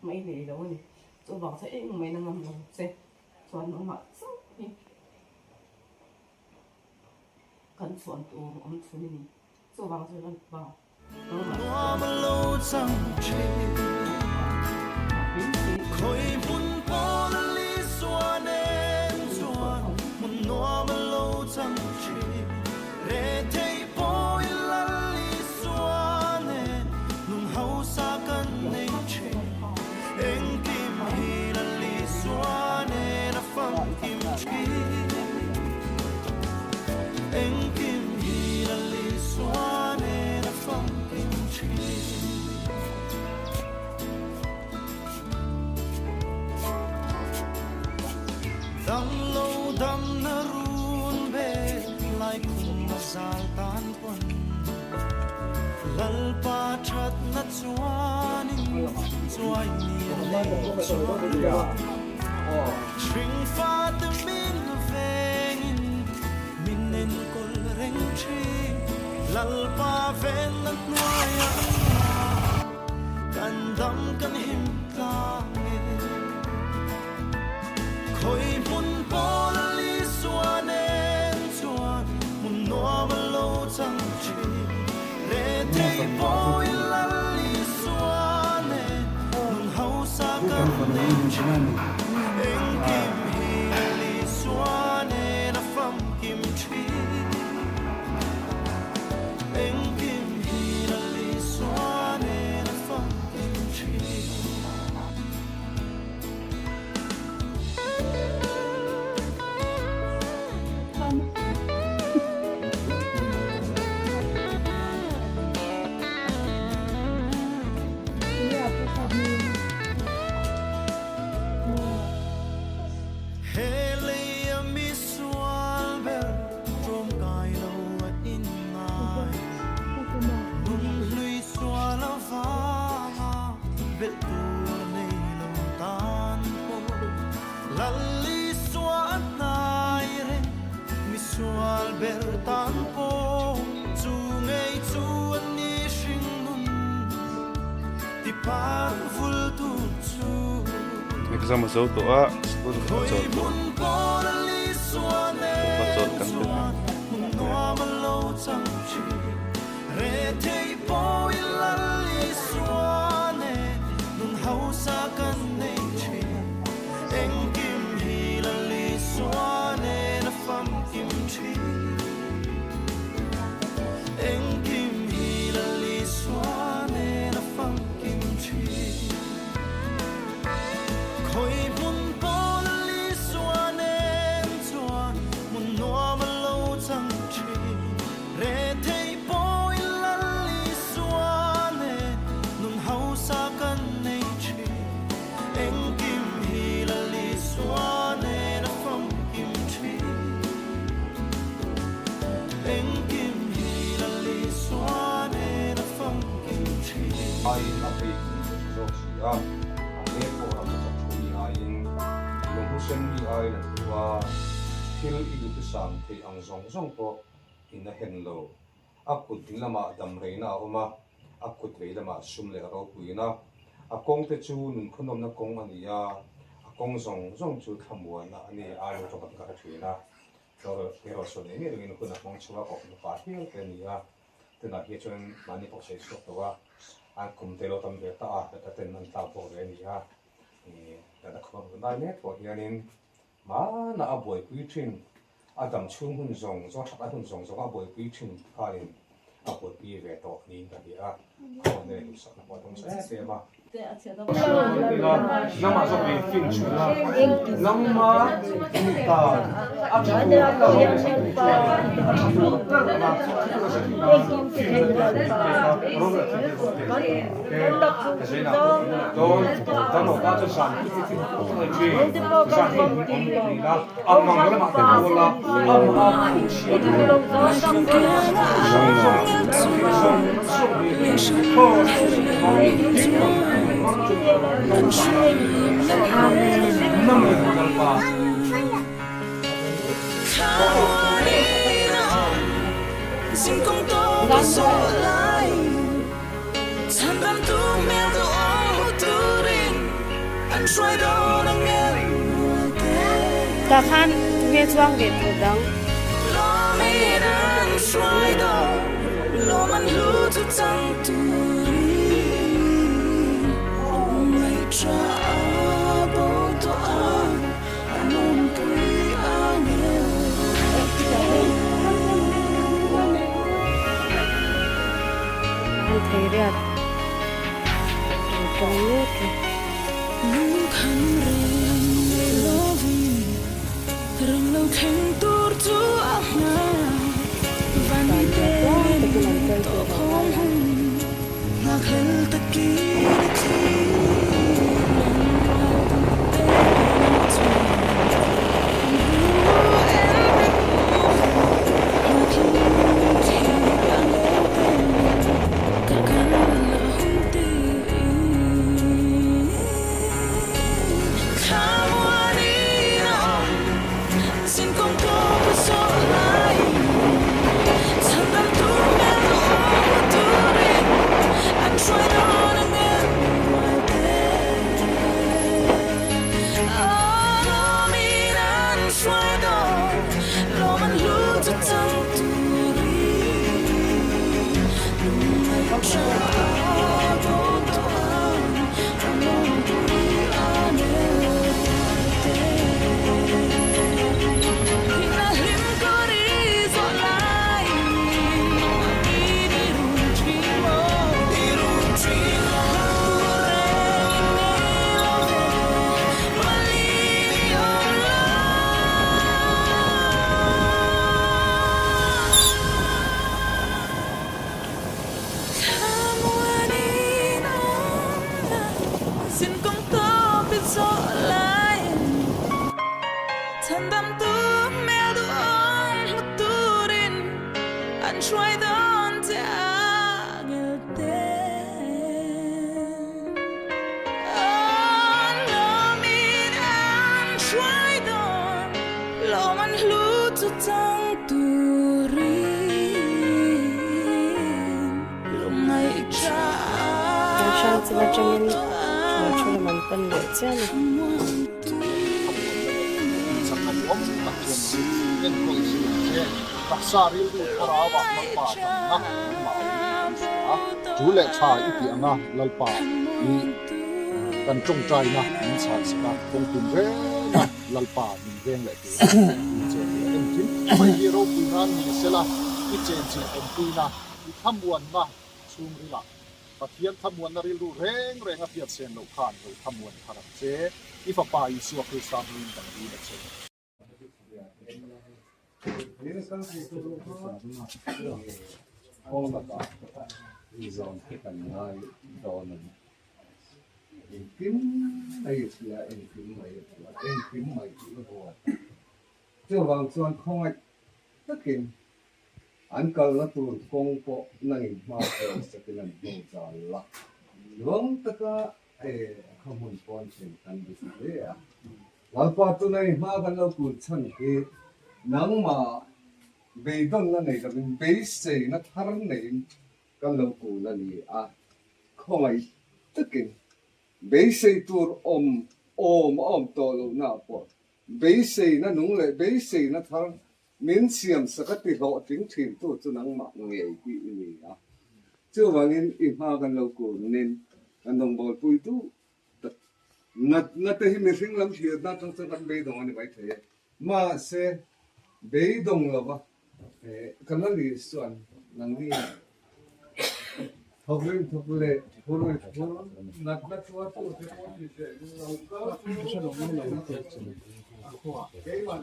Mai nei lo a ni. Chuvang chu engmah in a ngam lo che. Chuan nangmah chauh hi kan chhuan tur awm chhun a ni. Chuvang chu Lalpa Exam a zo tawh a school a chawl tawh a chawl kan pe Aiin a peih tih ka hre zawk si a, a hmel pawh ram chak thu mi aiin lunghu sen mi aiin a thu a, thil i duhthusam theih ang zawng zawng pawh in a hen lo. A kut ding lamah damreina a awm a, a kut vei lamah sum leh ropuina. A kawngte chu nunkhawhnawmna kawng a ni a, a kawng zawng zawng chu thlamuanna a ni a lo tawk ka hre thin a. Erawh sawn eng engin hun a hmang chhuak a, kawhna pa hial te a ni a. Tunah hi chuan mahni pawh sawi chhuak tawh a, an kum te lo tam ve ta a, heta ten an tlak bawk ve a ni a. Natna khawp a lai mek pawh hianin hmanah a buaipui thin, a dam chhung hun zawng zawng, a that hun zawng zawng a buaipui thin khanin a buaipui ve tawh niin ka hria a, khawnge duhsakna pawh a dawng sa em em a. Nangmah zawk ei fin chhun a, nangma tan a tha tur ber a chuan a tha tur ber anga thu ka hre thin a, fin na te min pek a, rawng leh thil te rawn pek a, ka zainah pawh in dawn dam lo ta chu zan hi fin pawh a ni thin, zan hi hun awm leh thin a, a mang lamah te pawl a, amah a khuh chhiat lo, a sil zawng zawng, zawng zawng hi. Tah khan tunge chuang ve tur dang. An thei riat an tawng mek a. Tlang takin an kal tih vang a ni. Hrangchil atangin thu thu lam an pan leh chiah a ni. Pathian thlamuanna rilru reng reng a hriat sen loh khan lo thlamuan thar ang che. I Fapa Isua Krista hmingin kan dil a che. Chuvang chuan khawngaih takin an kalna tur kawng pawh nangin hma hruai sakin an hnu zal la. Luang taka kha hmun pawn thlen kan duh hle a. Lalpa chu nangin hma kan lo kun chhan hi nangmah beidawnna nei lovin beiseina thar neiin kan lo kun a ni a, khawngaih takin beisei tur awm awm a awm tawh lohnaah pawh Beiseina nung leh beiseina thar min siamsak a ti hlawhtling thintu chu nangmah ngei hi i ni a. Chuvangin i hma kan lo kurnin kan rawngbawlpui duh tak natna te hi mihring lam hriatna atang chuan kan beidawng a ni maithei e. Mahse, beidawng lova kan la ni chuan nangni thawk rim thawk leh phur ri phur natna chuatu te pawh ti teh lo kal chu keimah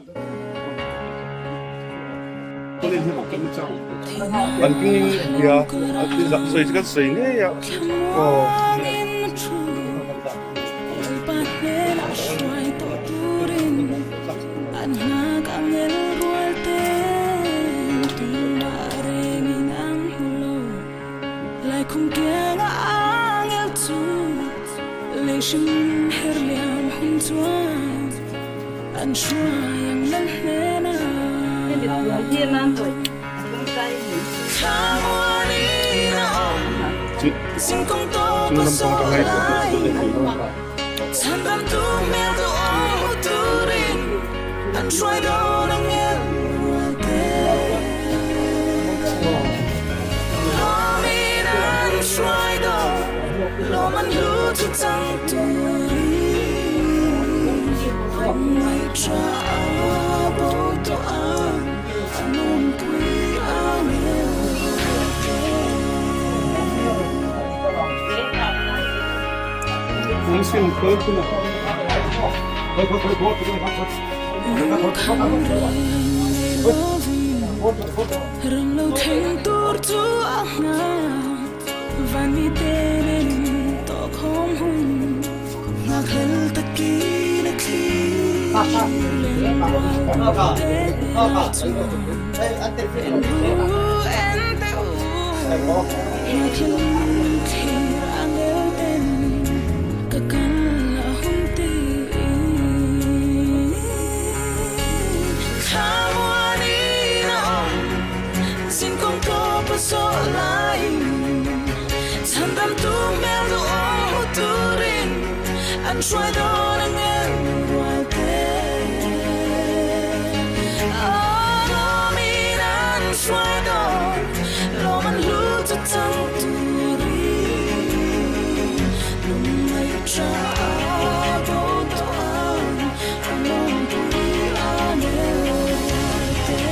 An king nia sawi chu kan sawi ngei a aw. Lei hring her liam hun chuan an hruai ang lal hnenah. Thlamuanin a awm zingkawng tawp a zawh laiin chhandamtu hmel duhawm hmu turin an hruai dawn ang em rualte. Lawmin an hruai dawn lawm an hlu chu chang turin ngaihṭha a bo tawh a an awmpui ang em rualte. Ram lo thleng tur chu a nghak Van mi te nen tawh khawm hun Nghakhlel takin a thlir Len rual te hnenah chuan En hu en te u Nghakhlel thlir angel ten Ka kal a hun tiin Thlamuanin a awm Zingkawng tawp a zawh laiin Chhandamtu hmel duhawm hmu turin An hruai dawn ang em rualte Aw lawmin an hruai dawn Lawm an hlu chu chang turin Lungngaih tha a bo tawh ang An awmpui ang em rualte.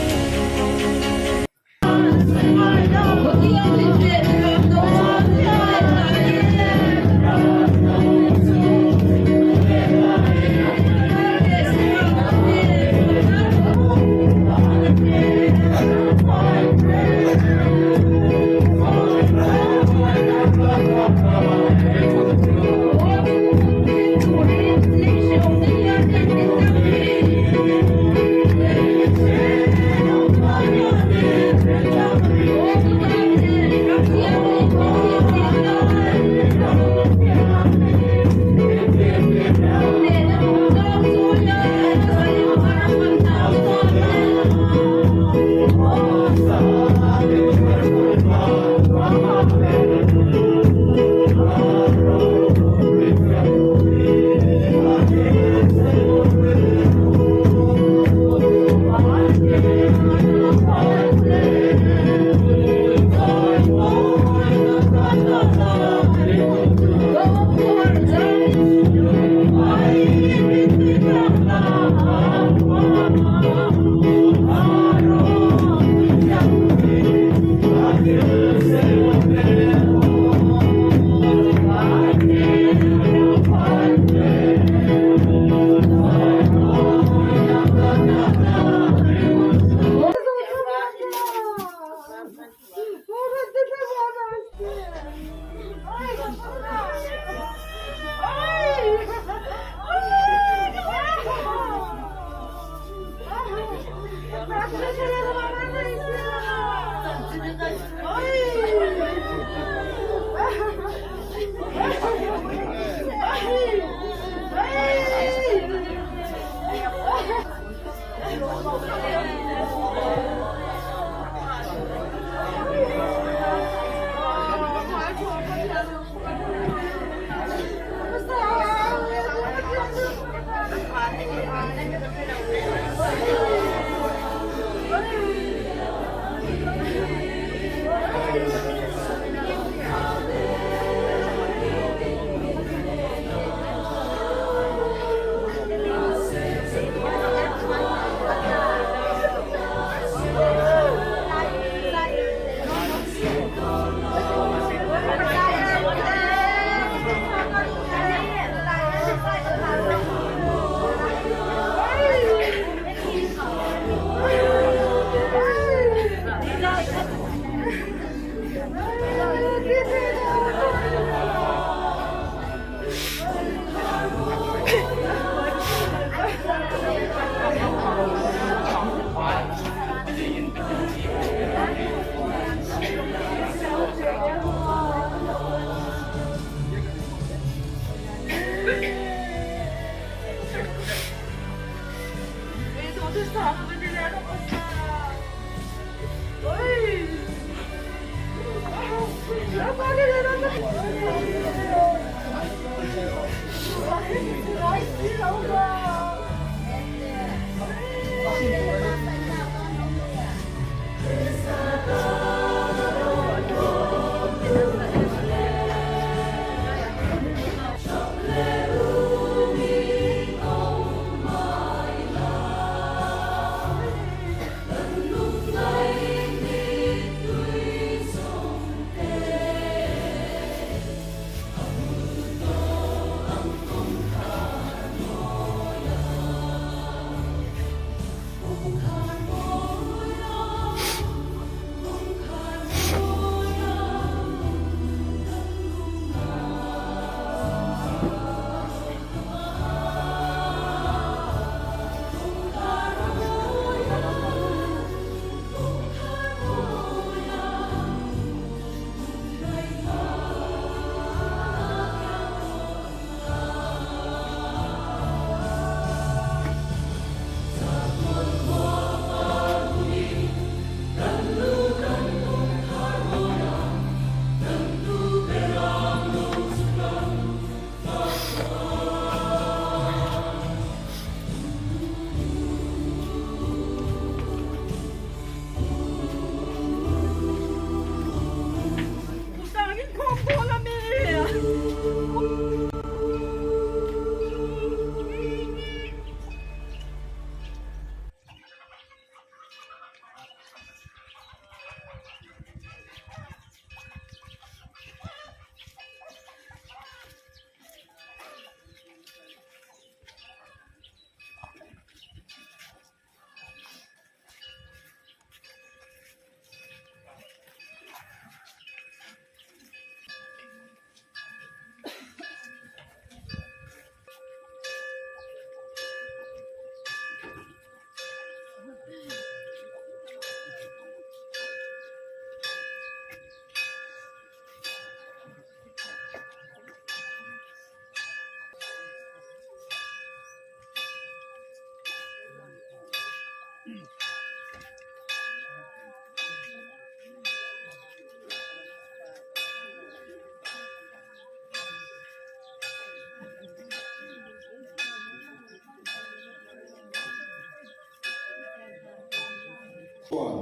Chuan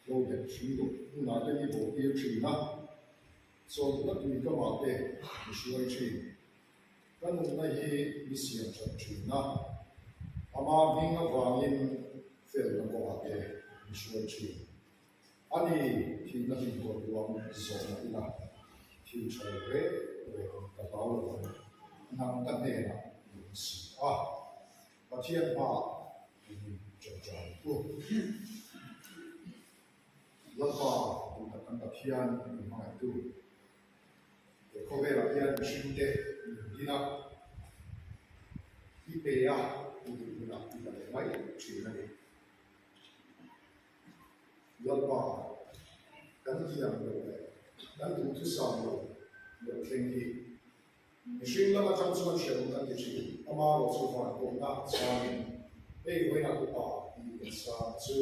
lo bet thin duh hunah te mi bawh tir thin a, chawlhna tui kamah te mi hruai thin. Ka nunna hi mi siam that thin a, ama hming avangin felna kawngah te mi hruai thin. A ni, thihna hlimkawr ruang zawhna ila thil tha lo reng reng ka hlau lo ang, nang ka hnenah i awm si a, Pathian hmaah in ṭawngṭai u. Lalpa duhtak kan Pathian min hmangaihtu, he khawvelah hian mihringte min din a, i pe a, i duh hunah i la leh mai ṭhin a ni. Lalpa, kan thiam lo leh kan duhthusam lo lo thleng hi mihring lam atang chuan hrehawm kan ti thin. Amaherawh chu van pawhna changin hei vawiinah upa tih kan sang chu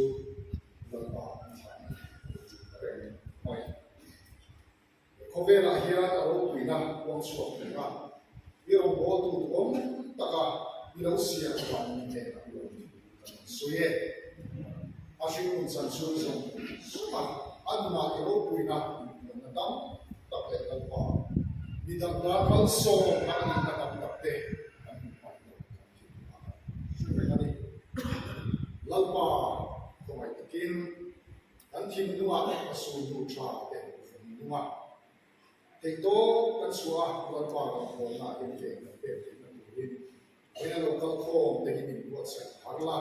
Lalpa an thlah a lo ṭum ta reng mai. Khawvelah hian a ropuina puang chhuak thei a, i rawngbawltu duhawm taka i lo siam avangin i hnenah i awm thu kan rawn sawi e. A hringnun chan chu zawng zawng a, a nunah i ropuina inpuanna tam tak leh Lalpa mi dang tan malsawmna a nihna tam tak te kan hmu hmaih lo kan thinlung a kan hre reng a ni. Lalpa khawngaih takin Kan thinlungah a sulhnu tha te vawng nung a, theihtawp kan chhuah a, Lalpa rawngbawlna ah hian ke kan pek theihna turin vawiin a lo kal khawm te hi min buatsaih thar la.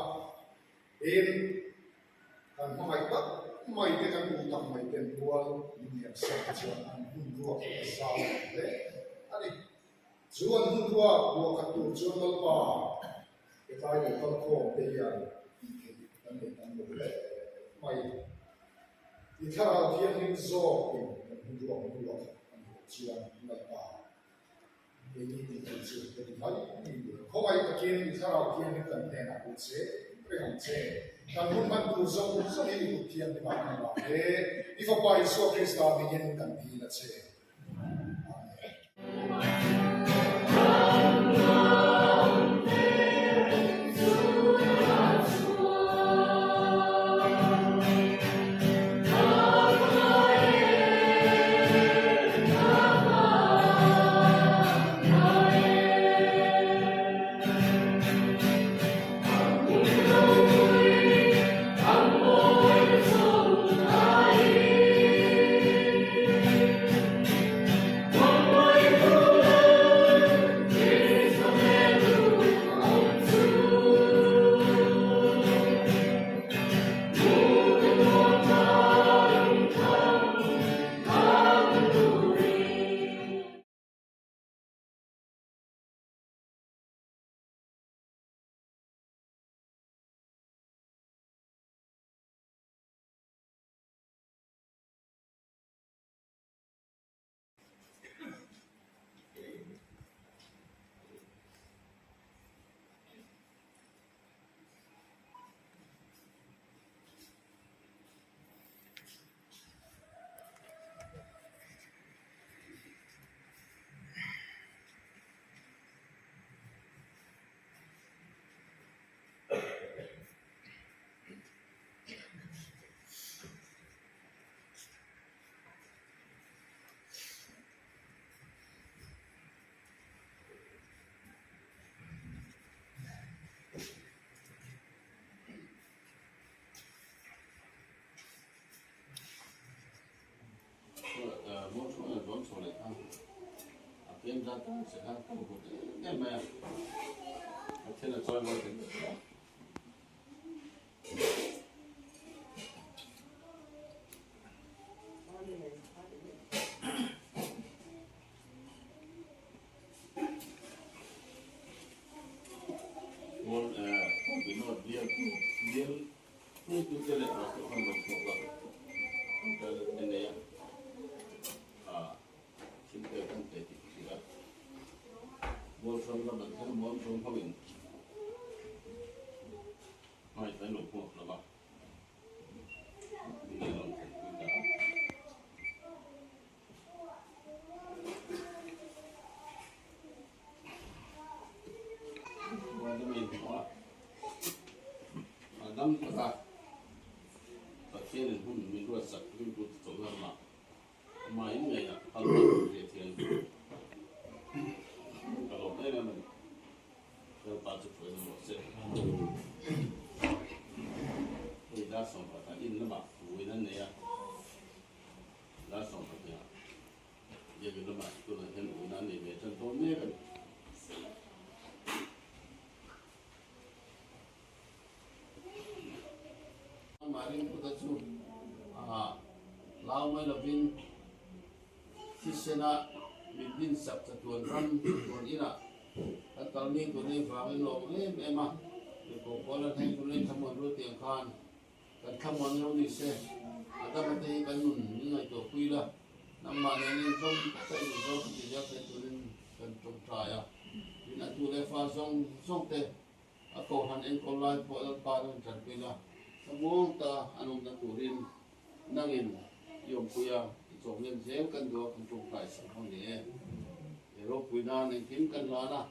Tin, kan hmangaih tak mai te, kan duh tak mai ten mual min liam sak te chuan an hun ruak hi a zau hle a ni. Chu an hun ruak buah khat tur chuan Lalpa hetlai lo kal khawm te hian tih theih kan nei tam lo hle mai. I thlarau thianghlim zawkin kan hun ruak buah khat a nih loh chuan Lalpa. Keini tih tur chu kan i vai ni tur. Khawngaih takin i thlarau thianghlim kan hnenah pawh che reng ang che. Kan hun hman tur zawng zawng hi i kut thianghlimah kan vang hle. I Fapa Isua Krista hmingin kan dil a che. Amen. Dam taka Pathianin hun min ruatsak ringtu te chawlh lamah amah in ngei a kal ta tur zia thian ka lawm em em a ni. Lalpa chu pawhin a rawh se. Hei dar sawmpakhat in lamah vuin an nei a, dar sawmpahnih ah biakin lamah tunah hian vuin an nei ve tan dawn mek a ni. Amah ringputa chu hlau mai lovin thisena min dinsak chatuan ram chatuan inah kan kal mi tur nei vangin lawm em em a, mipa pawl an heng tur in thlamuan ru tiang khan kan thlamuan lo ni se, a dama te hi kan nun min ngaihtuah pui la, nangmah nen in zawng tak in zawng kan ti zel thei turin kan tawngtai a, tin a tu leh fa zawng zawng te a kohhran enkawl lai pawh Lalpa rawn tanpui la, thlamuang ta an awmna turin nangin i awmpui a, i chawhlian zel kan duh a kan tawngtai sak ho ni e. I ropui nan engkim kan hlan a,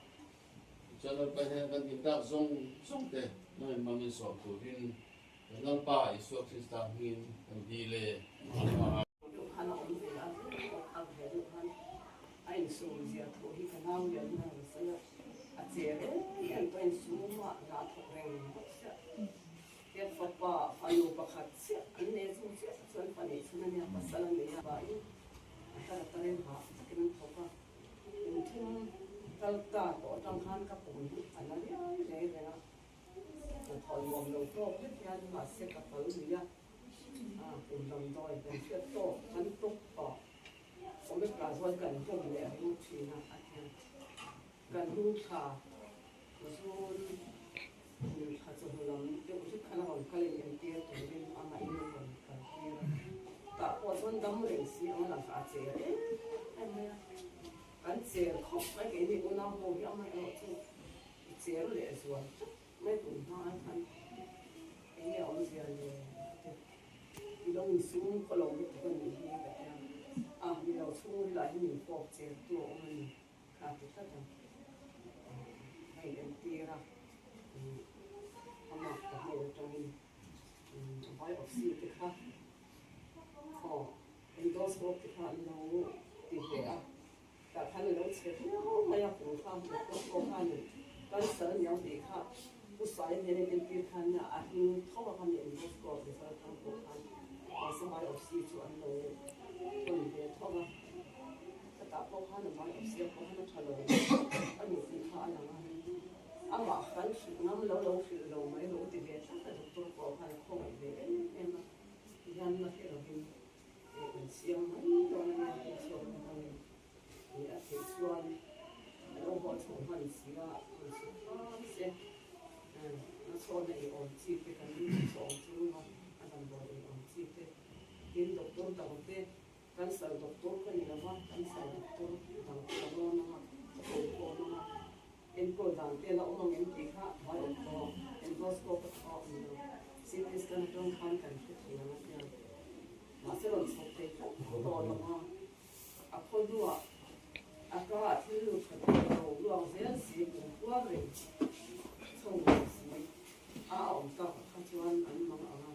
tichuan Lalpa hian kan dim tak zawng zawng te nangin mangin sawm turin kan Lalpa Isua Krista hmingin kan dil e. Amen. Deuh khan a awm ve a, a ve deuh khan a insum zia thu hi ka nau lian in a rawn sawi a, a che reng reng tawh a insum a, hna a thawk reng bawk chiah. Tiang fapa fanu pakhat chiah an nei a, chung chiah chuan fa neih chhun a nia, pasal a nei a, vahin a tar a tar in hah takin an thawk a, kum thum kal ta tawh atang khan ka pum hi a la riai riai reng a, hnathawh nuam lo tawk vek hian mahse ka kal lui a. Kum damdawi kan hriat tawk kan tawk tawh omeprazole kan hmawm leh ringawt thin a a ti a. Kan hnung thla zun thla chawhnu lam deuh hlek khan a rawn kal in entir turin amah in a rawn kal tir a. Tah pawh chuan dam reng si ang a lang kha a che em em mai a. Kan cher khawp mai keini unau ho hi amaherawhchu i cher leh zual tlat mai tun hma ai khan eng nge awmzia le ka ti. I lo insum khaw lo lutuk a nih hi ka ti a, a ni lo chhungril ah hian min fawp cher tu a awm a ni kha ti tlat a, ka in entir a, amah ka hnen atangin biopsy te kha aw endoscope te kha an lo ti ve a, tah khan a lo chhe viau mai a, kum kha doctor pawh khanin cancer a niang tih kha pu Sai hnen a entir khan a hming tho a khan endoscope result atang pawh khan mahse biopsy chu an lo thawn ve tho a, hetah pawh khan a biopsy ah pawh khan a tha lo a ni tih kha a lang a. Amah kan hrilh ngam lo lo hrilh lo mai lo ti ve tlat a, doctor pawh khan a khawngaih ve em em a, tihian la hre lovin eh kan siam mai dawn a nia tih chhuak na hmangin eh a theih chuan a lo haw chhoh hman si a, rawn chhuk hram se eh a chhawna ei awm chi te kan chawm chung a, a damdawi ei awm chi te tin doctor dang te Cancer doctor ka ni lova, cancer doctor dang te ka rawn ang a, ka ko khawm ang a, enkawl dan te la awm ang em tih kha vai awm tawh, endoscope a tha awm lo, CT scan atang khan kan hre thei ang a tia, mahse rawn chhawk thei tlat tawh lo a, a khaw hnuah a ka ah thil lut tha thei lo luang zel si, kum kual reng chho reng si a a awm tak kha chuan an mang ang a.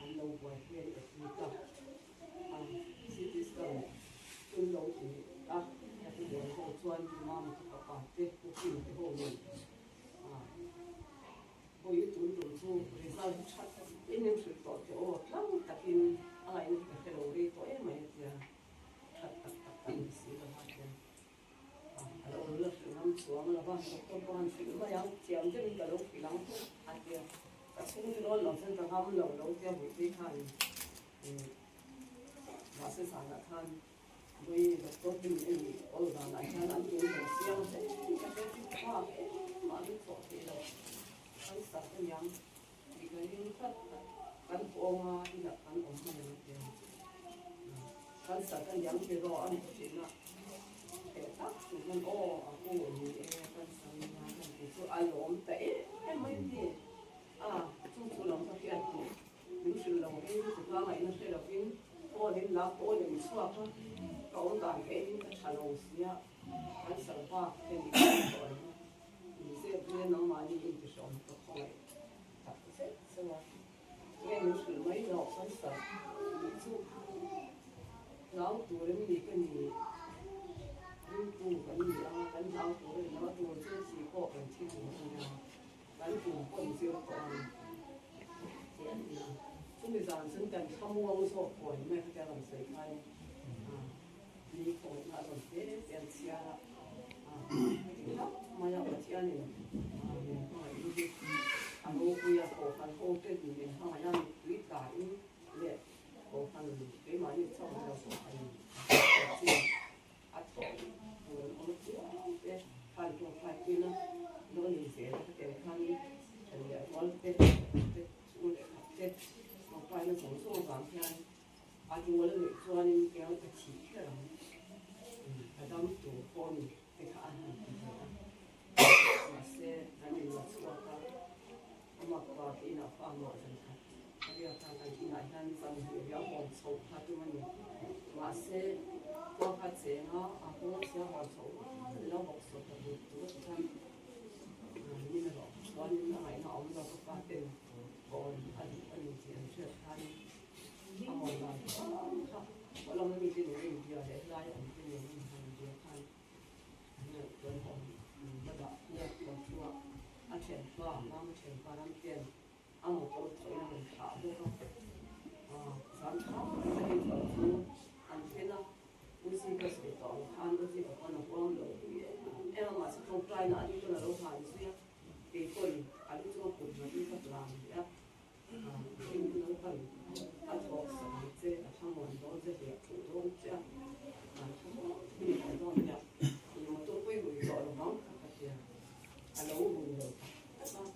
An lo buaipui a ni admit a, a CT scan hun lo ti a, a ti buai ho chuan mama te papa te pu Kim te ho nen a hawi tun tum chu result hi that in in hrilh tawh teh aw tlang takin a ngaihna hi ka hre lo rei tawh em mai a tia that tak tak a ni si lo a tia. A lo la hrilh ngam chuang lo va, doctor pawh han hrilh mai ang, thiam deuhin ka lo hrilh ang a ti a, ka chhungte dawn lo chuan ka ngam lo lo tia Buitei khan mahse zanah khan Bui doctor te min en awl zanah hian an tun kan siam hle ka hre chu bak engmah min thawh theih lo, kan sak aniang tih ka ring tlat a, kan pawnga inah kan awm mai ang a ti a. Kan sak aniang tiraw a ni thin a, heh tak chu hian aw a pu ni e kan sak ania kan ti chu a lawm ta em em mai ni a, chu chu lam ka hriat duh min hrilh lo hei chu ka ngaihna hre lovin phone in la pawn in chhuak a, ka awm dan ka en in ka tha lo sia kan sak bak te ni ka hre tawh lo a, ni zep hle nangmahni intihrehawm ka khawngaih tak zet zet a. Nge min hrilh mai loh kan sak tih chu hlau tur em ni ka ni, ringtu kan ni a, kan hlau tur a ni lo, a tur chu thih pawh kan thi tur a nia, kan tum pawh in zir tawh a ni tih a ni a, chumi zan chuan kan thlamuang zawk kawi mai kha tia rawn sawi khan ni kawihna a rawn te te an chhiar a, heti hlauh mai a Pathianin min hmangaih hi a ropui a, Kohhran hote min hmangaih a, mittui tlain leh Kohhran keimahni chauh ni lo Kohhran chin a thawh tur an awm chiang te khan tawngtai puina lo ni zel a hetiang khanin then leh rual te te chhung leh khat te tawngtaina zawng zawng avang hian A dual a nih chuanin keang ka thih kher ang, ka dam tur pawh ni te kha a han ti ve a. Mahse, kan inla chhuak a, a makpa te inah fa mah zan khat a riak a, kan inah hian zan hnih riau hawn chhoh kha tum a ni. Mahse, khua kha cheng a, a kawng sia hawn chhoh rual lo bawk sawt ta tur tur a ti khan min erawh. Chuanin a ngaihna awm lo ka pa ten kawn a duh a ni tih an hriat khanin a mawi dan kha kha Kawlawm mi te nen India leh helai an te nen in han bia khan an ngaihtuah awm va dah nep lo chungah a thianpa mama thianpa ram ten a motor thawhin a rawn thlah bawk a, zan tha takin tawh chu an thlen a, U Zika sawi tawh ang khan U Zika pawn a huam lo pui em em a, mahse tawngtaina a ni pawn a lo han zui a, kei pawhin a lu chunga kut nghatin ka hlan leh a, mihring chu Lalpan a thawk sak ang che, a thlamuan dawn che, hliah thuh dawn che a, an thlamuan takin i awm dawn nia, i motor pawh i rui tawh lo vang kha ka tia, a lo rui lo tak tak a.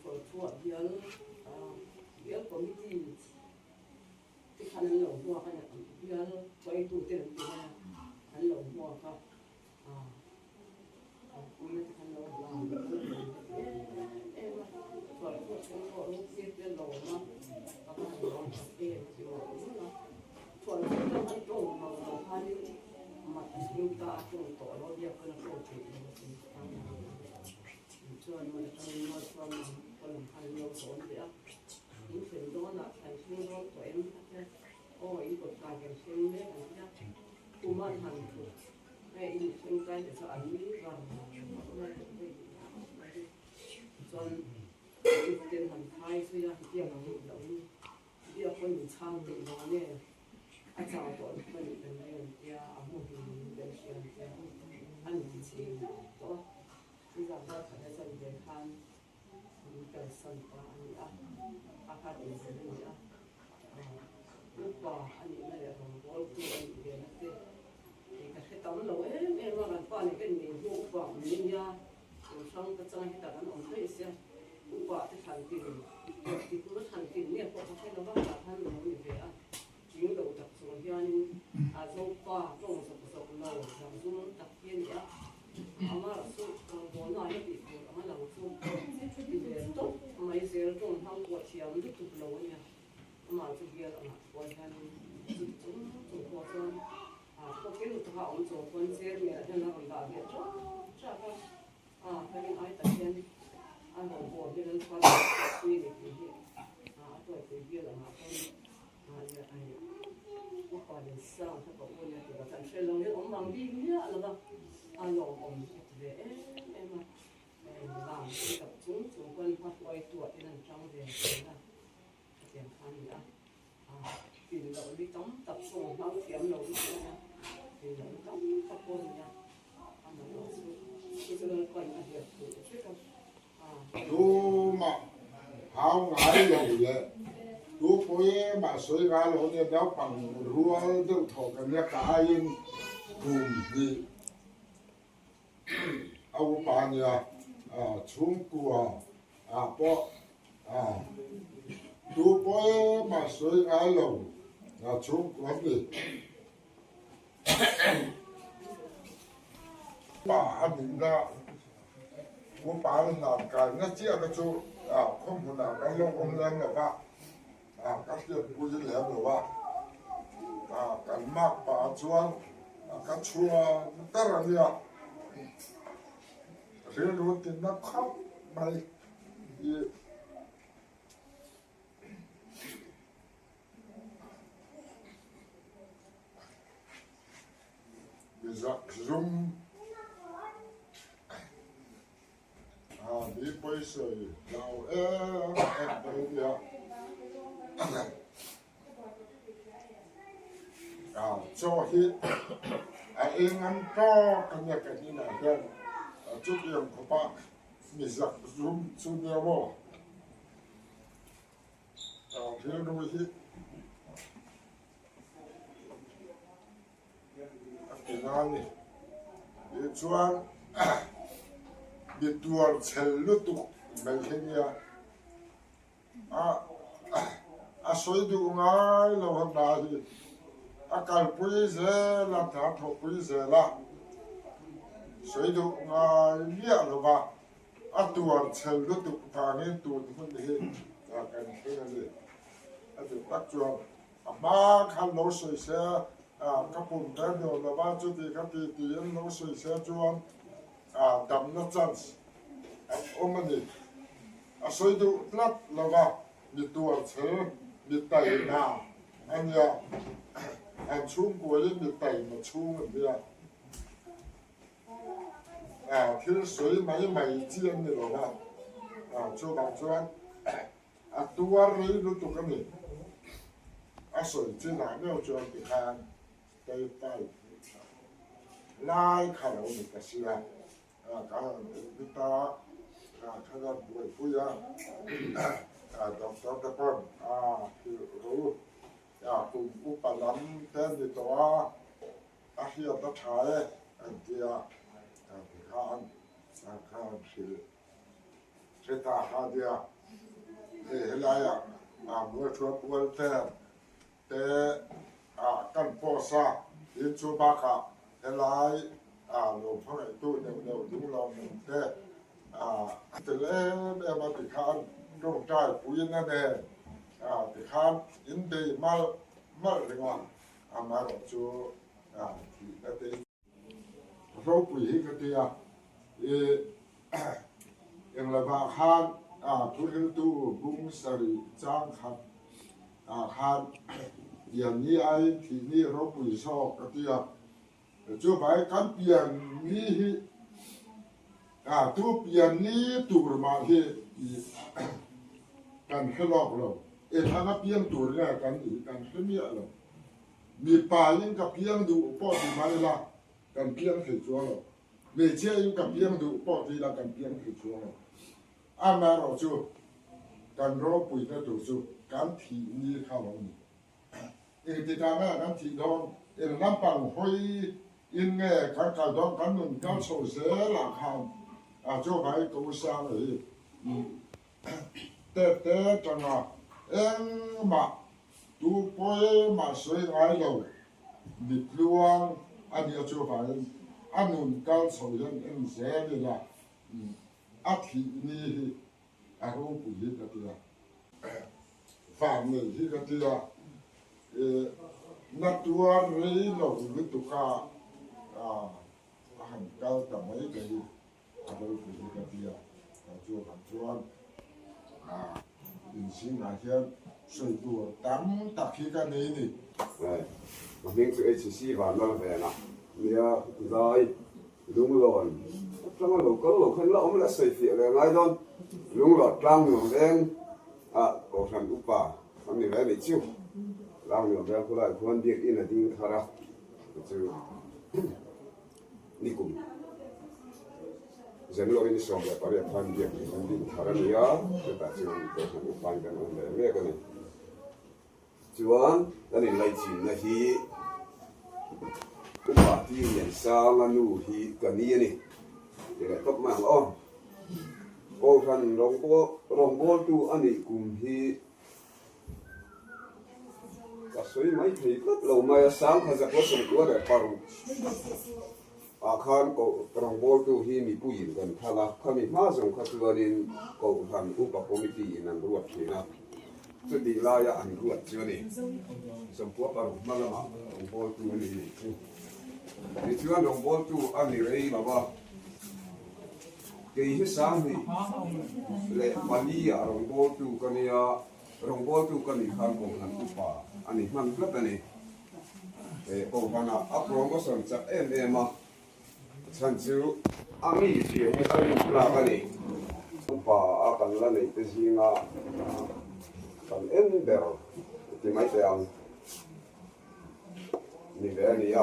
Thawlthuah bial bial committee te khan an lo hmuak a ni, bial hruaitu te an ti mai a, an lo hmuak a, puina te khan lo hlan an lo hlan ta em em a, thawlthuah chhung pawh ropui te lawm a, ka va han lawm tak em a ti mawlh mawlh a, thawlthuah chuan an tawng mang lo khanin mat a hlim ta a tawng tawh lo a biak pawn a tawng theih lo a ti a. Chuan hmun atangin Malsawm ang column khan an lo dawn leh a, in thlen dawnah thlan thleng dawn tawh em a tia, aw in kawt kai kan thleng mek an tia, khuma an han thut nge in thleng kai te chu an nui var var mai a, chuan ipten han khai zui a, hetiang ang loh in biak pawhin min chhang theih vang nge a chau tawh lutuk a nih kan ring an tia, a hmuhin kan hria an tia, a ni ti chhin tawh a. Chuvang kha khat a chan ve khan min kalsan ta a ni a, a khat inzir a ni a, upa a nihna leh rawngbawltu a nih ve na te kei ka hre tam lo em em a, kan pa nih ka inneih hnu upa awm ni nia, kum hrang ka changa hetah kan awm daih sia, upa te thlan tin ti tura thlan tin nge pawh ka hre lo va, tah khan lo ni ve a, tling lo tak chung hianin a zopa tawng zawk zawk lo zakzum tak hi a ni a. Amah chu rawngbawlna a la tih tur anga lang chu ti ve tawp mai zel tawng hmang pawh thiam lutuk lo a nia. Amah chu bial angah pawh hianin chuti chung chung pawh chuan khawkil lutuk a awm chung pawn chairman ah hian a rawn dah ve tap tap a, a ka rin ai tak hian a rawngbawlna hi Lalpa pui a ni tih hi a tuaipui bial angah pawn Upa in sang kha ka u nia tih kan hre lo hian awm ang bik miah lo va, a lawmawm ka ti ve em em a, lam te tak chung chung pawn hma hruaituah ten an tang ve thin a, hetiang kha a ni a, tin loh li tam tak pawh hmang thiam lo lutuk a nia, tin loh li tam tak pawh a ni a, amaherawh chu chu chu Lalpan a hliah phuh vek a. Tumah hau ngai lo leh tu pawh mah sawi ngai lo nia naupang rual deuh thawh kan nia ka aiin kum hnih a upa nia chhungkua ah pawh tu pawh mah sawi ngai lo chhungkua ni. Pa a nihna upa an hlan kaina chiah kha chu khaw hmunah kan lo awm lem lo va, ka hriatpui lem lo a, kan mak pah chuan ka chhuang ber a nia, rilru tinna khawp mai hi. Zum a mi pawisawi hlau em em mai a nia. Chaw hi a eng an tawk a nia kan inah hian chutiang khawpa mi zak zum chu nia maw. Rilru hi a ti na a ni. Tichuan mi tuar chhel lutuk mai hi nia a sawi duh ngai lo a hna hi a kalpui zel a, hna thawhpui zel a, sawi duh ngai miah lo va. A tuar chhel lutuk vangin tun hun hi kan thleng a ni. A ti tak chuan a hma khan lo sawi se ka pum ber nuam lo va, chuti kha ti tiin lo sawi se chuan damna chance an awm a ni. A sawi duh tlat lo va, mi tuarchhel, mi taima a nia. An chhungkuain mi taima chhung an nia. A thil sawi mai mai chi an ni lo va, chuvang chuan a tuar rei lutuk a ni. A sawi chinah meuh chuan tikhan Taitai lai kha lo ni ta sia, ka han admit a, ka han buaipui a, doctor te pawn a hrilh ru, kum upa lam te ni tawh a, a hriat a tha e an ti a, tikhan ka han hrilh hre ta kha nia, hei helaiah mualthuam welfare te ah kan post a, tin chu bakah helai ah lo hmangaihtu deuh deuh ding lawm awm te ah a tel em em a tikhan tawngtai puiin a nen ah tikhan in bei malh malh reng a, amaherawhchu ah thihna te Ropui hi ka ti a, i englovah khan thuhriltu bung sarih chang khat ah khan pian ni aiin thih ni ropui zawk ka ti a, chuvai kan pian ni hi tu pian ni tur mah hi kan hre lawk lo, enghanga piang tur nge kan nih kan hre miah lo. Mipa in ka piang duh pawh ti mai ila kan piang thei chuang lo. Hmeichhia in ka piang duh pawh ti ila kan piang thei chuang lo. Amaherawh chu kan ropuina tur chu kan thih ni kha lo ni. Engtikah nge kan thih dawn? Eng lampang hawi in nge kan kal dawn? Kan nun kal chho zelah khan a chuvai ko sang hi te te tanga engmah Tu pawi mah sawi ngai lo, mi tluang a nia chuvangin a nun kal chho hian en zel ila a thih ni hi a ropui hi ka ti a, vang nei hi ka ti a, na tuar rei lo lutuk a a han kal ta mai te hi a ropui hi ka ti a, chuvang chuan inzingah hian sawi tur tam tak hi ka nei ni. Ka hming chu HCC Vanlalvena nia zai Lunglawn atanga lo kal lo khan la awm leh sawi fiah leh ngai dawn. Lunglawn Tlangnuam veng ah Kohhran upa an ni ve a nih chu. Tlangnuam veng khulaiah khuan biakinn a ding thar a chu. Nikum January ni 18 khan biakinn an din thar a ni a, chutah chuan Kohhran upain kan awm leh mek a ni. Chuan kan inlaichinna hi Upa Ti Liansanga nu hi ka ni a ni ti leh tawp mai ang aw. Kohhran rawngbawltu a nih kum hi Ka sawi mai thei tlat lo mai a, Sangha zakua sawmkua leh paruk ah khan rawngbawltu hi mipuiin kan thlang a, khami hma zawng kha chuanin Kohhran Upa Committee in an ruat thin a, chutih laia an ruat chu a ni. 91 hma lamah rawngbawltu a ni nih chu. Tichuan rawngbawltu a ni rei lo a. Kei hi 2004 ah rawngbawltu ka nia, rawngbawltu ka nih khan Kohhran upa a ni hman tlat a ni. Kohhranah a promotion chak em em a, chhan chu a mi zia hi a rin tlak a ni. Upa a kan la neih te zinga kan en ber ti mai teh ang. Ni ve a ni a,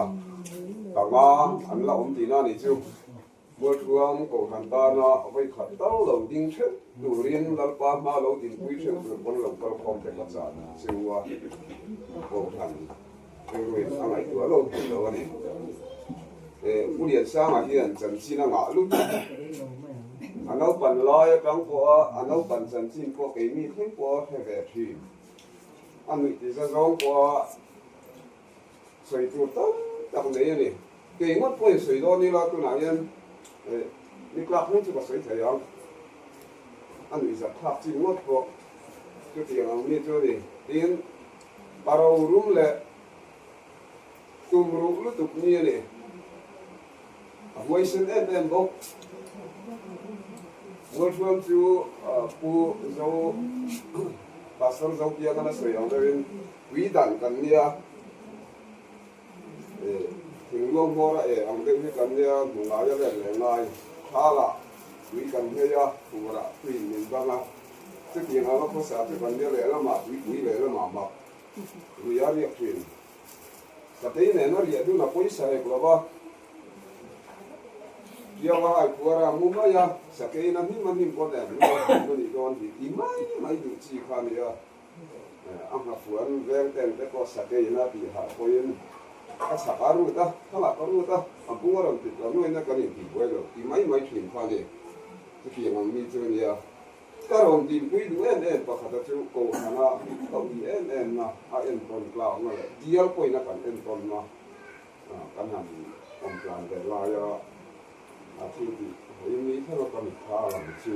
panga an la awm tihna a nih chu. Mualthuam Kohhran tana vawi khat tal lo ding theuh turin Lalpa hma lo dinpui theuh tur pawn lo kal khawm te ka chah chu a, Kohhran rilruin a ngaihtuah lo thei lo a ni. Pu Liansanga hian chanchin a ngah lut a, a naupan lai atang pawha a naupan chanchin pawh keimi thleng pawha hre ve thin. A nuih ti za zawng pawha sawi tur tam tak nei a ni. Kei ngawt pawhin sawi dawn ila tunah hian ni tlak hming chu ka sawi thei ang. A nuih zat thlak chin ngawt pawh chutiang ang mi chu a ni. Tin, a rorum leh tum ruh lutuk mi a ni. A huaisen em em bawk. Mualhruam chu Pu Zo Pastor Zopiangan a sawi ang deuhin pui dan kan nia, thingluang hmawr a e ang deuh hi kan nia, hmu ngai a let leh ngai. Thalah tui kan hei a, furah tuiin min bang a, chutiang anga khawsa chu kan nia lehlamah tuipui lehlamah mak lui a riak thin. Sakei nena riah dun a pawisa hek lo va, Tianga hai phuar a mu mai a, sakei na hnim a hnim pawn em luai hlim a nih dawn hi ti mai mai duh chi kha a ni a. A nghafuan veng ten te pawh sakei na tih harh pawhin ka chhak a rut a, thangah ka rut a, a bung a rawn tit lo nuaina kan intihbuai lo ti mai mai thin kha a ni. Chutiang ang mi chu a nia. Ka rawn dinpui duh em em pakhata chu Kohhrana ka ui em em na a entawn tlakna leh dial pawhin a kan entawn na kan han awm tlan ve laia a thil tih hawiin ni theuh a ka mitthla a lang chu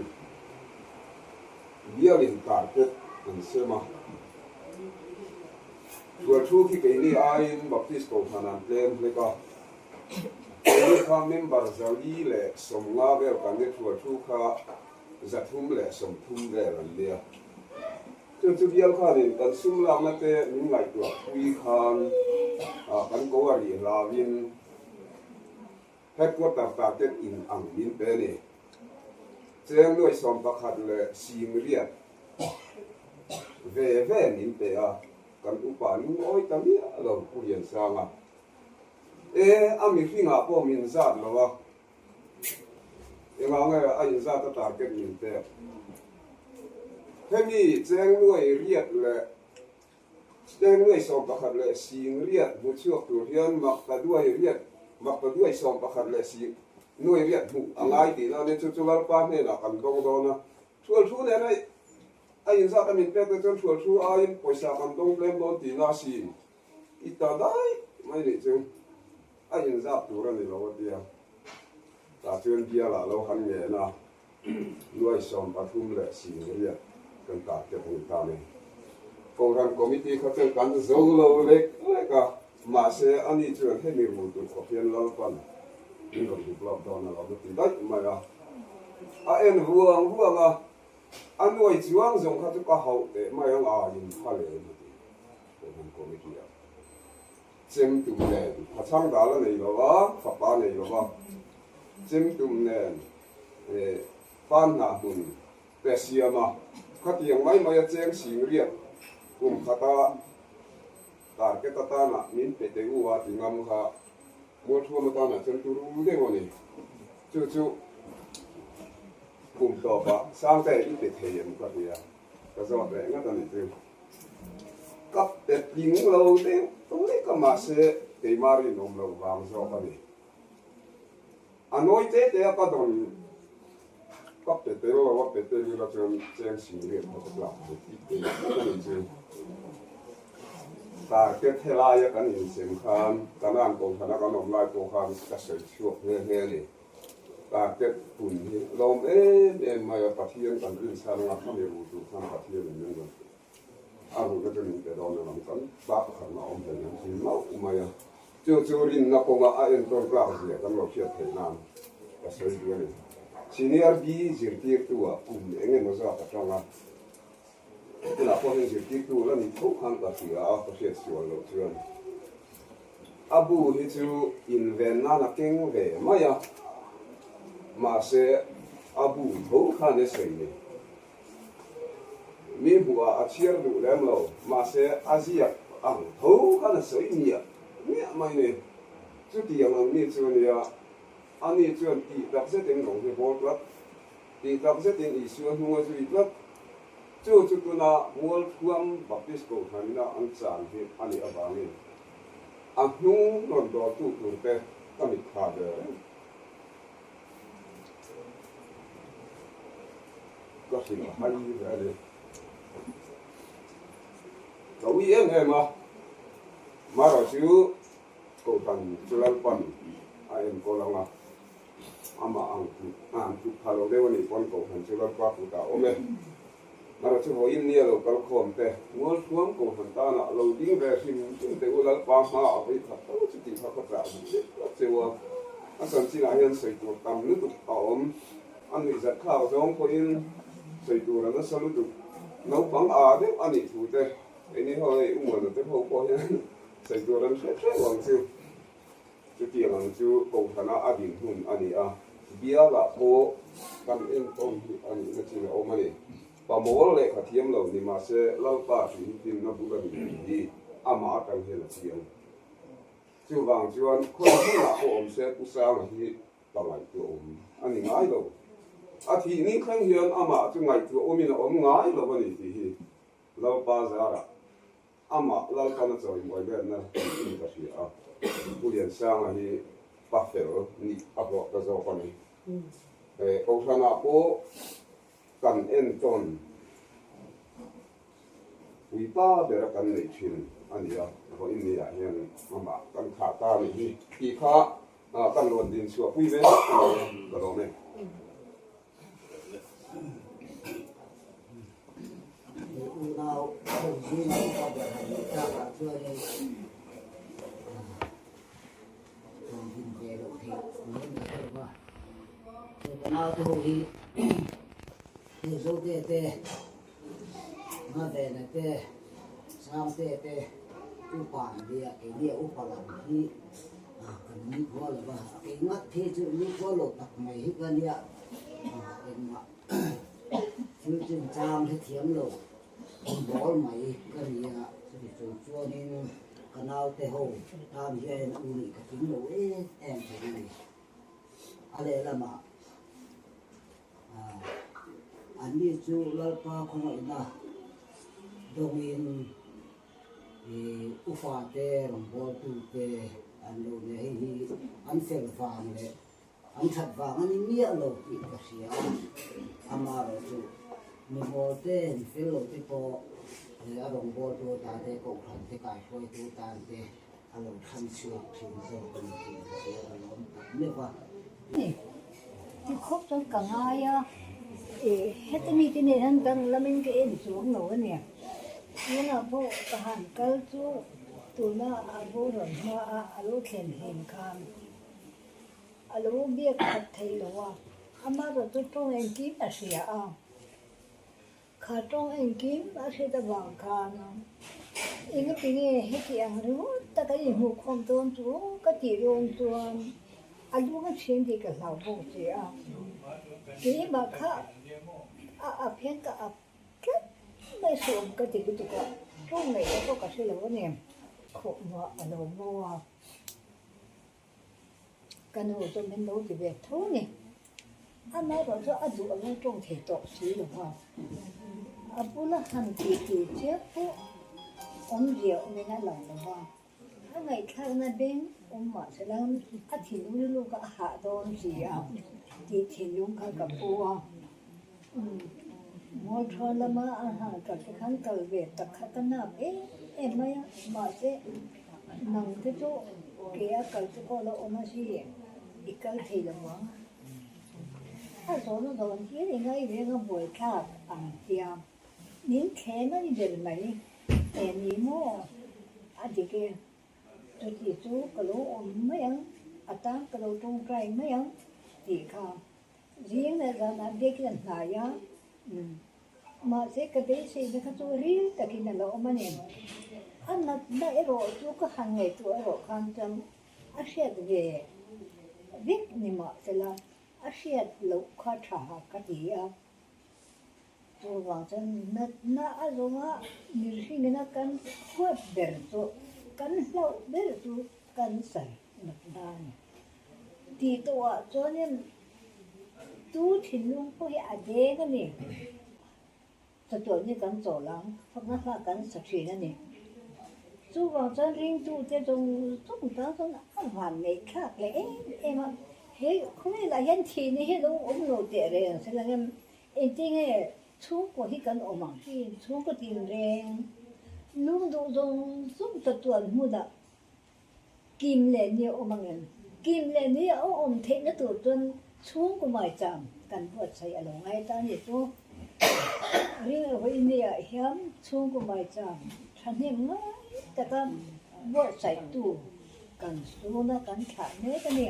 bialin carpet an sem a. Thualthu khi keini aiin Baptist Kohhran an tlem hlek a, keini kha member 450 vel kan ni thualthu kha 330 vel an nia. Chu chu bial khanin kan sum lakna te min ngaihtuah pui khan kan ko a rih hlauin headquarter target in ang min pe a ni. Cheng nuai 11 leh 80 ve ve min pe a, kan upa lungawi ta miah lo Pu Liansanga. E, a mihringah pawh min zat lo a. Engah nge a inzat a target min pek? Hemi cheng nuai riat leh cheng nuai 11 leh sing riat hmu chhuak tur hian mak ta duai riat mak ta duai 11 leh sing nuai riat hmuh a ngai tihna a nia chu chu Lalpa hnenah kan dawng dawn a. Thual thu nena a inzat a min pek te chuan thual thu aiin pawisa kan dawng tlem dawn tihna a sin i ta dai mai nih chu. A inzap tur a ni lo a tia. Tah chuan bialah lo han ngen a, nuai 13 leh 80 kan target a ni ta mai. Kohhran committee kha chuan kan zo lo lek lek a, mahse ani chuan hemi rul tur khawp hian Lalpan min rawn develop dawn a lo la ti daih mai a. A en ruang ruang a, a nuai chuang zawng kha chu ka hauh teh mai ang a inpha lem a ti Kohhran committee ah. Chem tum nen a chhang dal a nei lo a, fapa a nei lo va. Chem tum nen pan hnah hmun te siam a, khatiang mai mai a cheng sing riat kum khata target atana min pe teh u a ti ngam kha Mualthuam atana chuan turu deuh a ni. Chu chu kum tawpah Sangte i pe thei em ka ti a, ka zawt leh ngat a ni chu. Ka pe tling lo deuh lek a mahse keimah rinawm loh vang zawk a ni. A nawi te te a ka dawn ka pe tel lo a pe tel ila chuan cheng sing riat kha ka tlak thei tih te a ni chu. Target helaia kan insem khan Kanan Kohhrana kan awm lai pawh khan ka sawi chhuak nghe nghe a ni. Target pun hi lawm em em mai a, Pathian kan rinchhan anga khami ru tur khan Pathian in min rawn a ruhna chu min pe dawn a lam kan pa pakhat mah awm hlei an thin mauh mai a, chu chu rinna kawnga a entawn tlak zia kan lo hriat theih nan ka sawi duh a ni. Senior B zirtirtu ah kum eng emaw zat atang a, tunah pawh hian zirtirtu la ni tho khan ka hria a, ka hriat sual loh chuan a bu hi chu inven nan a keng ve mai a, mahse a bu tho khan e sawi ni. Mi hmuhah a chhiar duh lem lo, mahse a ziak ang tho khan a sawi miah miah mai ni. Chutiang ang mi chu a nia, ani chuan tih tak zetin rawng hi bawl tlat, tih tak zetin Isua hnung a zui tlat. Chu chu tuna Mualthuam Baptist Kohhranina an chan hi a nih avangin a hnung rawn dawrtu turte ka mitthla ve reng. Ka hrilh a hai ve a ni. Ka ui em em a, Mara chu Kohhran chu Lalpan a enkawl ang a, amah ang tluk an tluk pha lo deuh a nih pawn Kohhran chu Lalpa kutah a awm e. Mara chu vawiin nia lo kal khawm te, Mualthuam Kohhran tanah lo ding ve hrim hrim teh u, Lalpa hmaah a vei khat tho chu tih kha ka chah duh zet zet cheu a, a chanchinah hian sawi tur tam lutuk a awm. A nuihzat thlak zawng pawhin sawi tur a nasa lutuk. Naupang a deuh a nih thu te, keini ho hei Umuana te ho pawh hian sawi tur an hre hreuh ang chu. Chutiang ang chu Kohhrana a din hun a ni a, bialah pawh kan entawn hi a nihna chin a awm a ni. Pamawl lehkha thiam lo ni mahse Lalpa hri hi hlimna bul a ni tih hi amah atang hian a chiang. Chuvang chuan khawi hmunah pawh awm se Pu Sanga hi ka ngaihtuah awm a ni ngai lo. A thih ni thleng hian amah chu ngaihtuah awmin a awm ngai lo a ni tih hi Lalpa zarah amah Lalpan a chawimawi letna niin ka hria a. Pu Liansanga hi pa fel nih a hlawh ta zawk a ni. Kohhranah pawh kan entawn puipa bera kan neih thin a ni a, vawiin ni ah hian amah kan thlah ta a nih hi tih kha kan rawn din chhuah pui ve a ni ka lawm e. Unau ho zinga upa ber han nih takah chuanin rawn din ve loh theih mai mai ka lo va. He ka naute ho hi hei Zote te, Ngavena te, Sangte te upa an nia, keini a upa lam hi kan nikhua lo va, a kei ngat phei chu nikhua lo tak mai hi ka nia, engmah thil chinchang hrethiam lo bawl mai ka nia, chumi chung chuanin ka naute ho tan hian u nih ka tling lo em em thei a ni. A lehlamah anni chu Lalpa khawngaihna dawngin upate rawngbawltute an lo nia. Hei hi an fel vang leh an that vang a ni miah lo tih ka hria a, amaherawhchu mi mawlte mi fel lote pawh a rawngbawltu atan te, kohhran te kaihruaitu atan te, A lo thlan chhuak thin zawk a ni tih ka hria ka lawm tak meuh a. Ni, ti khawp chuan ka ngai a, e heta mite nen hian danglamin ka en chuang lo a ni. Tunah pawh ka han kal chu tuna a boral hma a a lo thlen hlim khan a lo biak khat theih lo a, amaherawhchu chu tawng engkim a hria a. Kha tawng engkim a hriat avang khan engati nge heti ang ringawt taka i hmuhkhawm dawn chu ka tih dawn chuan a lung a chhin tih ka hlau bawk che a, keimah kha a ap hian ka ap tlat mai suam ka ti lutuk a, tawng ngaihna pawh ka hre lo a ni. Khawhmuah a lo bo a, Ka nu chu min lo ti ve tho ni. Amaherawh chu a duh anga tawng thei tawh si lo va. A bula han tih tih chiah pawh awmzia awmin a lang lo va. A ngaihthlakna beng awm mah se la a thinlung rilru kha a hah dawn si a tih thinlung kha ka pu a. Ngawlthaw lama a han kal te khan kal ve tak kha ka nap em em mai a, mahse nang te chu ke a kal te pawh a lo awm a si, i kal thei lo ang. A zawhna dawn hian i ngai reng a buaithlak ang tia min thlem a ni ber mai, e ni maw a dik e, chuti chu ka lo awm mai ang, a tan ka lo tawngtai mai ang tih kha. Zing leh zanah biakin a hnai a, mahse ka beiseina kha chu ril takin a la awm a ni. A natna erawh chu ka han ngaihtuah erawh khan chuan a hriat ve vek ni mahsela a hriat loh kha tha ka ti a. Chuvang chuan natna a zawnga mihringina kan huat ber chu kan hlauh ber chu cancer natna a ni. Tih tawhah chuanin tu thinlung pawh hi a deng a ni. Chatuah ni kan chawl ang, fakna hla kan sa thin a ni. Chuvang chuan ringtute zawng zawng tan chuan a van neih thlak leh em em a. He khawvelah hian thihna hi a lo awm lo teh reng se lang em? Engtinge chhungkaw hi kan awm ang? Chhungkaw tinreng lungduh zawng zawng chatuan hmunah Kim leh ni a awm ang em? Kim leh ni a awm theihna tur chuan chhungkaw maicham kan buatsaih a lo ngai ta a ni chu. Ring a hawi nia hian chhungkaw maicham thahnem ngai taka buatsaihtu kan suna kan thlah mek a ni.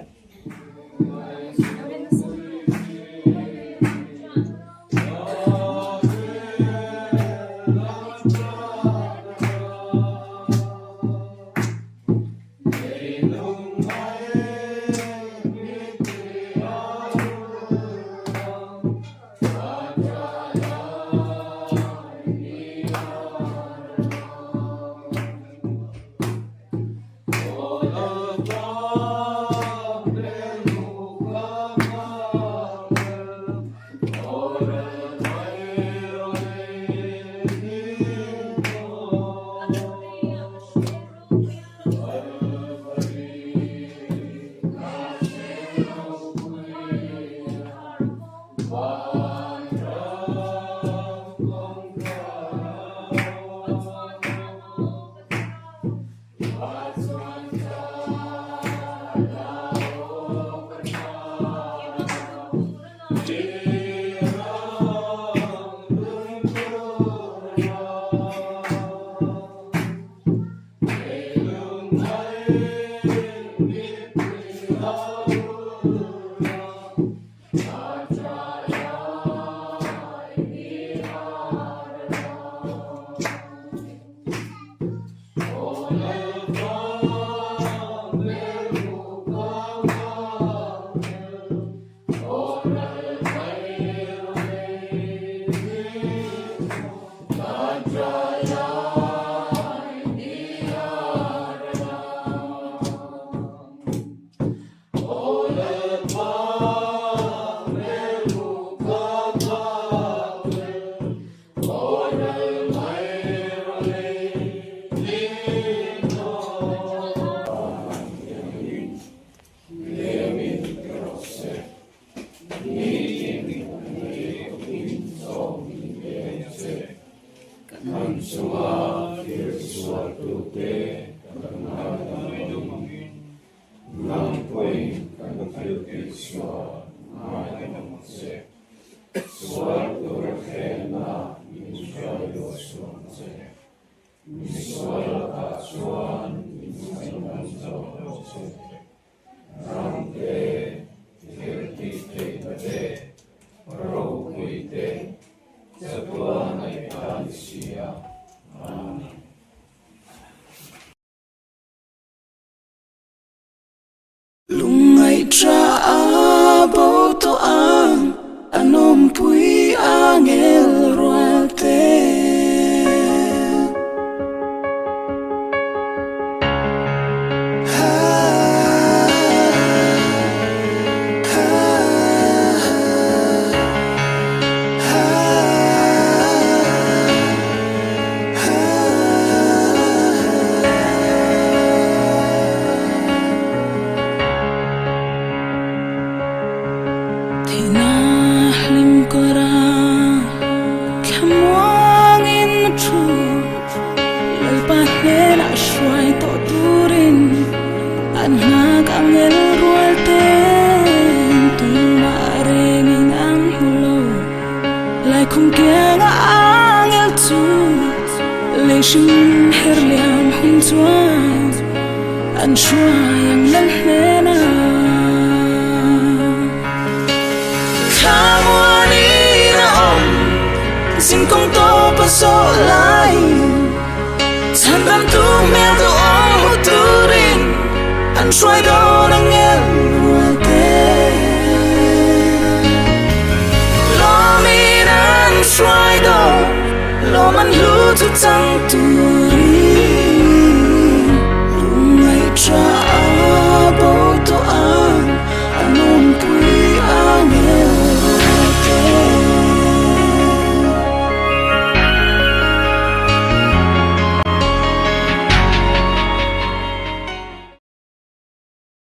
Kan chunga thil sualtute kan ngaidam angin, nang pawhin kan thil tihsual ngaidam ang che. Sual tura thlenna min hruai luah suh ang che. Mi sual lakah chuan min chhandam zawk ang che. Ram te, thil tih theihna te, ropui te, chatuan a i ta ni si a. Amen. Lungngaihṭha a bo tawh ang, a nawmpui a ngel rual te. Thihna hlim kawr a thlamuangin a thu Lalpa hnenah hruai tawh turin an nghak ang el rual ten tumah rengin an hmu lo Laikhum kianga angel chu lei hrim her liam hun chuan an hruai ang lal hnenah. Thlamuanin a awm zingkawng tawp a zawh laiin chhandamtu hmel duhawm hmu turin an hruai dawn ang el rual te. Lawmin an hruai dawn, lawm an hlu chu chang tur.